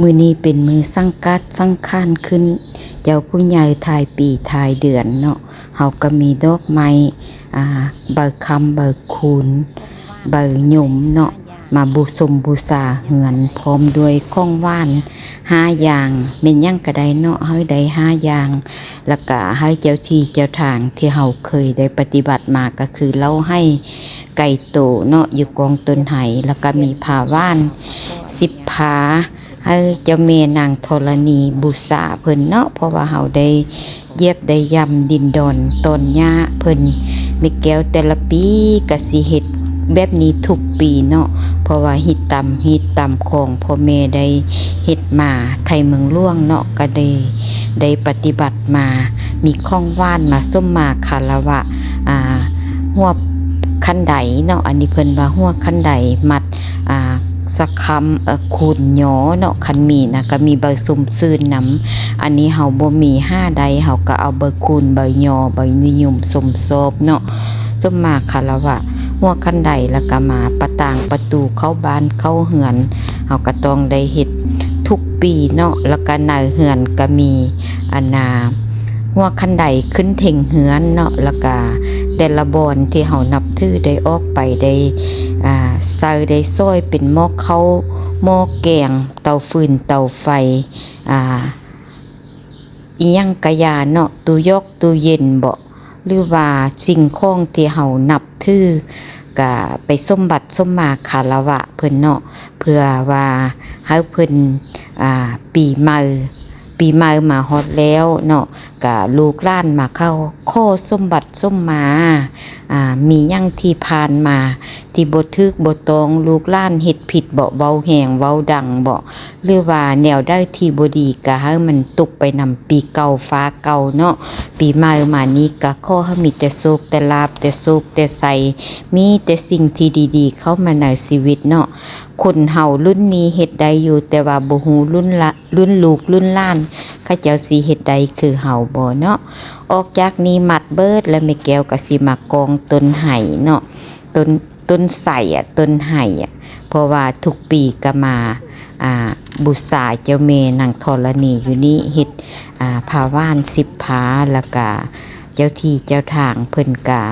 ມື້ນີ້ເປັນມື້ສັງກາດສັງຂານຂຶ້ນ ເຈົ້າຜູ້ໃຫຍ່ທ້າຍປີທ້າຍເດືອນເນາະ, ເຮົາກໍມີດອກໄມ້ ອ່າ ໃບຄຳ ໃບຄູນ ໃບຍົມເນາະ ມາບູຊົມບູຊາເຮືອນ ພ້ອມດ້ວຍຂອງຫວານຫ້າຢ່າງ ແມ່ນຫຍັງກໍໄດ້ເນາະ ໃຫ້ໄດ້ຫ້າຢ່າງ ແລ້ວກະໃຫ້ເຈົ້າທີ່ເຈົ້າທາງທີ່ເຮົາເຄີຍໄດ້ປະຕິບັດມາ ກໍຄືເຫຼົ້າໄຫ ໄກ່ໂຕເນາະ ຢູ່ກ້ອງຕົ້ນໄຫ ແລ້ວກະມີຜ້າຫວານສິບຜ້າ ໃຫ້ເຈົ້າແມ່ນາງທໍລະນີບູຊາເພິ່ນເນາະ ເພາະວ່າເຮົາໄດ້ຢຽບໄດ້ຢຳດິນດອນຕອນຫຍ້າເພິ່ນ. ແມ່ແກ້ວແຕ່ລະປີກະຊິເຮັດແບບນີ້ທຸກປີເນາະ ເພາະວ່າຮີດຕາມຮີດຕາມຂອງພໍ່ແມ່ໄດ້ເຮັດມາໄທເມືອງຫຼວງເນາະ ກະໄດ້ ໄດ້ປະຕິບັດມາ ມີຂອງຫວານມາສົມມາຄາລະວະ ອ່າ ຫົວຄັນໄດເນາະ ອັນນີ້ເພິ່ນວ່າຫົວຄັນໄດ ມັດ ອ່າ ສະຄຳ ເອີ ຄູນຍໍເນາະ ຄັນມີນະ ກະມີໃບຊົມຊື່ນນຳ. ອັນນີ້ເຮົາບໍ່ມີຫາໄດ້ ເຮົາກະເອົາໃບຄູນ ໃບຍໍ ໃບນິຍົມຊົມຊອບເນາະ ສົມມາຄາລະວະ ຫົວຄັນໄດ ແລ້ວກະມາປະຕາງປະຕູເຂົ້າບ້ານເຂົ້າເຮືອນ ເຮົາກະຕ້ອງໄດ້ເຮັດທຸກປີເນາະ. ແລ້ວກະໃນເຮືອນກະມີ ອັນນາ ຫົວຄັນໄດຂຶ້ນເທິງເຮືອນເນາະ ແລ້ວກະແຕ່ລະບ່ອນທີ່ເຮົານັບຖືໄດ້ອອກໄປ ໄດ້ ອ່າ ໃສ່ໄດ້ຊ່ອຍເປັນໝໍ້ເຂົ້າ ໝໍ້ແກງ ເຕົາຟືນເຕົາໄຟ ອ່າ ອີ່ຫຍັງກະຢ່າເນາະ ຕູ້ຢອກຕູ້ເຢັນເບາະ ຫຼືວ່າສິ່ງຂອງທີ່ເຮົານັບຖື ກະໄປສົມບັດສົມມາຄາລະວະເພິ່ນເນາະ ເພື່ອວ່າໃຫ້ເພິ່ນ ອ່າ ປີໃໝ່ ປີໃໝ່ມາຮອດແລ້ວເນາະ ກະລູກຫຼານມາເຂົ້າຂໍສົມບັດສົມມາ ອ່າ ມີຫຍັງທີ່ຜ່ານມາທີ່ບໍ່ຖືກບໍ່ຕ້ອງ ລູກຫຼານເຮັດຜິດເບາະ ເວົ້າແຮງເວົ້າດັງເບາະ ຫຼືວ່າແນວໃດທີ່ບໍ່ດີກະໃຫ້ມັນຕົກໄປນຳປີເກົ່າຟ້າເກົ່າເນາະ. ປີໃໝ່ມານີ້ກະຂໍໃຫ້ມີແຕ່ໂຊກແຕ່ລາບ ແຕ່ໂຊກແຕ່ໄຊ ມີແຕ່ສິ່ງທີ່ດີໆເຂົ້າມາໃນຊີວິດເນາະ. ຄົນເຮົາລຸ້ນນີ້ເຮັດໄດ້ຢູ່ ແຕ່ວ່າບໍ່ຮູ້ລຸ້ນລະ ລຸ້ນລູກລຸ້ນຫຼານ ເຂົາເຈົ້າຊິເຮັດໄດ້ຄືເຮົາບໍ່ເນາະ. ອອກຈາກນີ້ໝົດເບິດແລ້ວ ແມ່ແກ້ວກໍຊິມາກ້ອງຕົ້ນໄຫເນາະ ຕົ້ນ ຕົ້ນໄຊອະ ຕົ້ນໄຫອະ ເພາະວ່າທຸກປີກໍມາ ອ່າ ບູຊາເຈົ້າແມ່ນາງທໍລະນີຢູ່ນີ້ ເຮັດ ອ່າ ຜ້າຫວານສິບຜ້າ ແລ້ວກະເຈົ້າທີ່ເຈົ້າທາງເພິ່ນກະ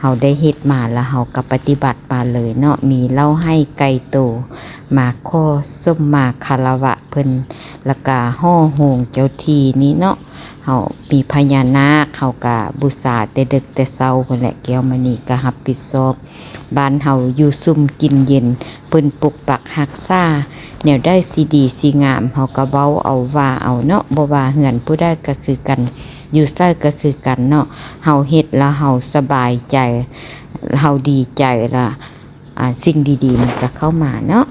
ເຮົາໄດ້ເຮັດມາ ແລ້ວເຮົາກໍປະຕິບັດມາເລີຍເນາະ ມີເຫຼົ້າໄຫໄກ່ໂຕ ມາຂໍສົມມາຄາລະວະເພິ່ນ ແລ້ວກະຫໍ່ໂຮງເຈົ້າທີ່ນີ້ເນາະ ເຮົາມີພະຍານາກ ເຮົາກະບູຊາແຕ່ເດິກແຕ່ເຊົ້າພຸ້ນແຫຼະ ແກ້ວມະນີກະຮັບຜິດຊອບ ບ້ານເຮົາຢູ່ຊຸ່ມກິນເຢັນ ເພິ່ນປົກປັກຮັກສາ ແນວໃດຊິດີຊິງາມ ເຮົາກະເວົ້າເອົາວ່າເອົາເນາະ ບໍ່ວ່າເຮືອນຜູ້ໃດກະຄືກັນ ຢູ່ໃສກະຄືກັນເນາະ ເຮົາເຮັດແລ້ວເຮົາສະບາຍໃຈ ເຮົາດີໃຈລະ ອ່າ ສິ່ງດີໆມັນກະເຂົ້າມາເນາະ.